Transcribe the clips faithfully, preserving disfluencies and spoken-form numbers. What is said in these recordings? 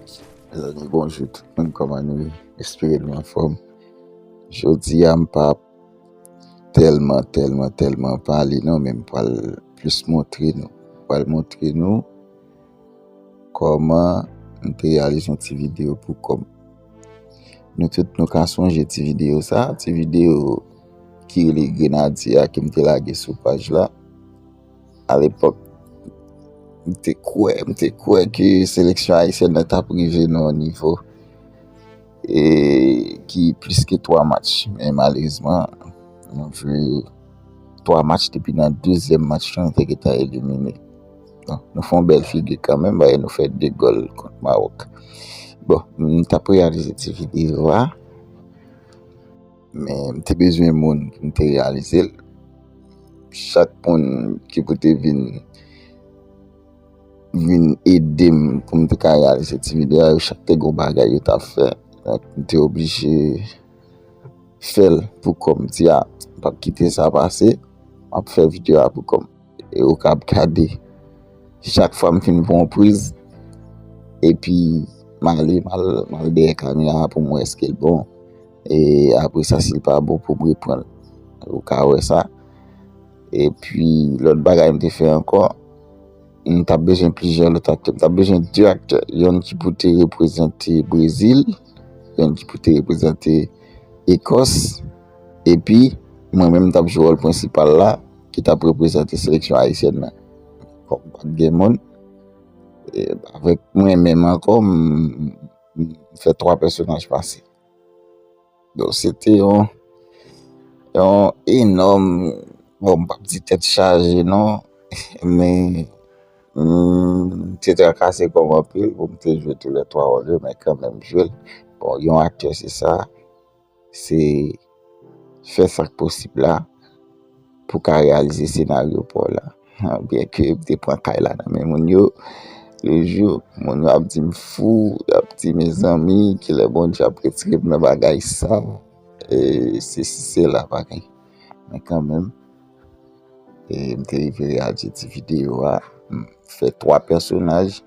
Mezanmi, bonjou tout moun, kòman nou ye? Espere nou anfòm. Jodi a, m p ap tèlman, tèlman, tèlman pale non, men m pral plis montre nou. M pral montre nou kòman m te reyalize yon ti videyo pou kò m. Nou tout nou ka sonje ti videyo sa, ti videyo ki rele Grenadye a ke m te lage sou paj la. Alepòk, m te kwè, m te kwè ke seleksyon ayisyèn nan t ap rive nan yon nivo e ki plis ke twa match. Men malerezman, nou jwe twa match, depi nan dezyèm match lan, nou te gentan elimine. Bon, nou fè yon bèl figi kanmenm, paske nou fè de gòl kont Mawòk. Bon, m t ap reyalize ti videyo a, men m te bezwen moun pou m te reyalize l. Chak moun ki pou te vin vin ede m pou m te ka reyalize ti videyo a, yo chak te gon bagay yo t ap fè. Donk, m te oblije fè l pou kò m. M di, a, m p ap kite sa pase, m ap fè videyo a pou kò m. E ou kab gade, chak fwa m fin pran yon priz, epi m ale, m al, m al dèyè kamera a pou m wè èske l bon. E apre sa, si l pa bon, pou m reprann l. Ou ka wè sa. Epi, lòt bagay m te fè ankò, m t ap bezwen plizyè lòt aktè. M t ap bezwen de aktè. Yonn ki pou te reprezante Brezil, yonn ki pou te reprezante Ekòs, epi mwen menm m t ap jwe wòl prensipal la, ki t ap reprezante seleksyon ayisyèn nan. Kòm pa t gen moun, e, avèk mwen menm ankò, m, m fè twa pèsonaj pase. Donk, se te yon, yon enòm, bon, m p ap di tèt chaje, non, men, m te trakase kò m anpil pou m te jwe tou lè twa wòl yo, men kanmenm jwe l. Bon, yon aktè, se sa, se fè sa k posib la pou ka reyalize senaryo pa w la. Byenke m te pran kay la nan men moun yo, le jou, moun yo ap di m fou, y ap di, mezanmi, kilè Bondye ap retire m nan bagay sa, e sesi sela bagay. Men kanmenm, e m te rive reyalize ti videyo a, m fè twa pèsonaj,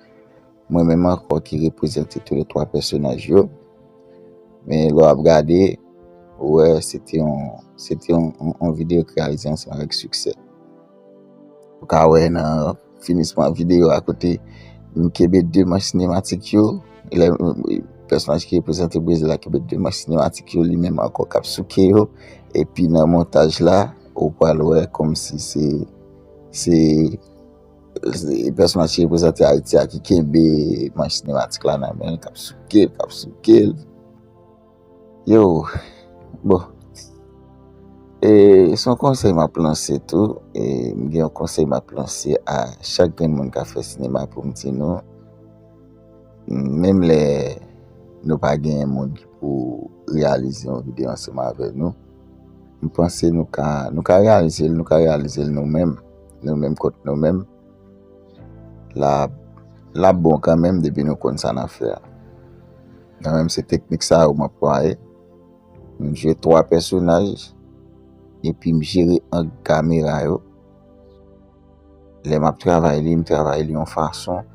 mwen menm ankò ki reprezante tou le twa pèsonaj yo. Men lè w ap gade, ou wè, se te yon, se te yon, yon, yon videyo k reyalize ansanm avèk siksè. Ou ka wè nan finisman videyo a kote m kenbe de manch sinematik yo, lè, pèsonaj ki reprezante Brezil la kenbe de manch sinematik yo, li menm ankò k ap souke yo, epi nan montaj la, ou pral wè kòmsi se, se, se pèsonaj ki reprezante Ayiti a ki kenbe manch sinematik la nan men l, k ap souke l, k ap souke l. Yo, bon. E se yon konsèy m ap lanse tou. E m gen yon konsèy m ap lanse a chak grenn moun k ap fè sinema pou m di nou, menm lè nou pa genyen moun ki pou reyalize yon videyo ansanm avè nou, m panse nou ka, nou ka reyalize l, nou ka reyalize l nou menm, nou menm kont nou menm. L ap, l ap bon kanmenm depi nou konn sa n ap fè a. Mwen menm se teknik sa yo m anplwaye. M jwe twa pèsonaj, epi m jere ang kamera yo. Lè m ap travay li, m travay li yon fason.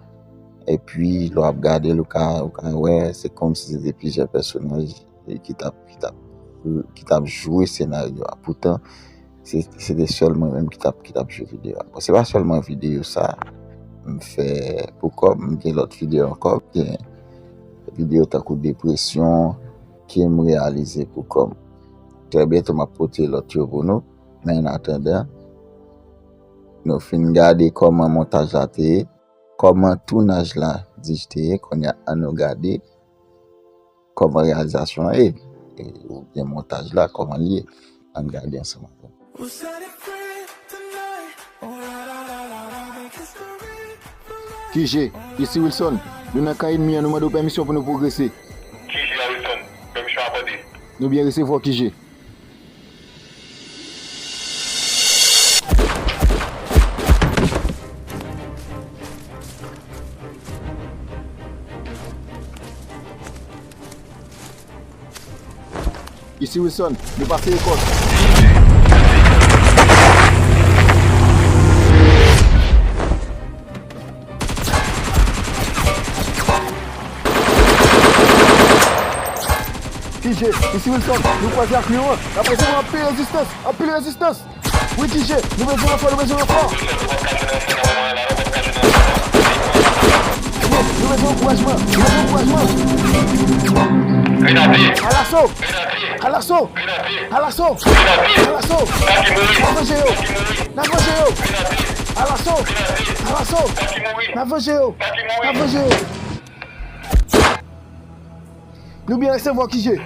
Epi, lè w ap gade l, ou ka, ou ka wè, se kòmsi se te plizyè pèsonaj e ki t ap, ki t ap, ki t ap jwe senaryo a. Poutan, se, se te sèl mwen menm ki t ap, ki t ap jwe videyo a. Bon, se pa sèlman videyo sa m fè pou kò m, m gen lòt videyo ankò, m gen videyo tankou depresyon ke m reyalize pou kò m. Trè byento, m ap pote lòt yo pou nou, men an atandan, nou fin gade kòman montaj la te ye, kòman tounaj la di te ye, kounye a, ann nou gade kòman reyalizasyon an ye, e, oubyen montaj la, kòman l ye. Ann gade ansanm avè m. Kije, isi Wilson, nou nan kan ènmi an, nou mande w pèmisyon pou nou pwogrese. Kije a Wilson, pèmisyon akòde. Nou byen resevwa w, Kije. Isi Wilson, nou pase Ekòs. K J, isi Wilson, nou kwaze ak Lyon an. N ap resevwa anpil rezistans, anpil rezistans. Wi, K J, nou bezwen ranfò, nou bezwen ranfò. Wi, nou bezwen ankourajman, nou bezwen ankourajman. Grenade. Alaso! Grenade. Alaso! Grenade. Alaso! Grenade. Alaso! N ap vanje yo! N ap vanje yo! Grenade. Alaso! Grenade. Alaso! N ap vanje yo! N ap vanje yo! Nou byen resevwa K J.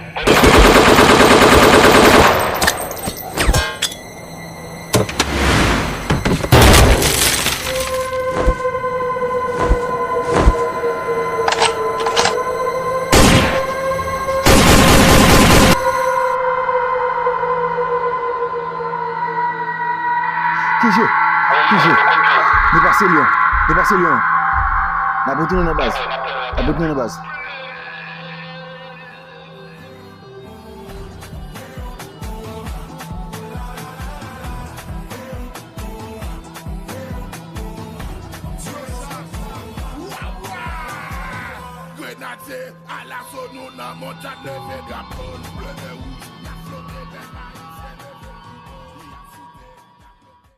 K J, K J, nou pase Lyon, nou pase Lyon. N ap retounen nan baz, n ap retounen nan baz. Grenadye, alaso nou nan montagne, leve drapo nou ble e wouj.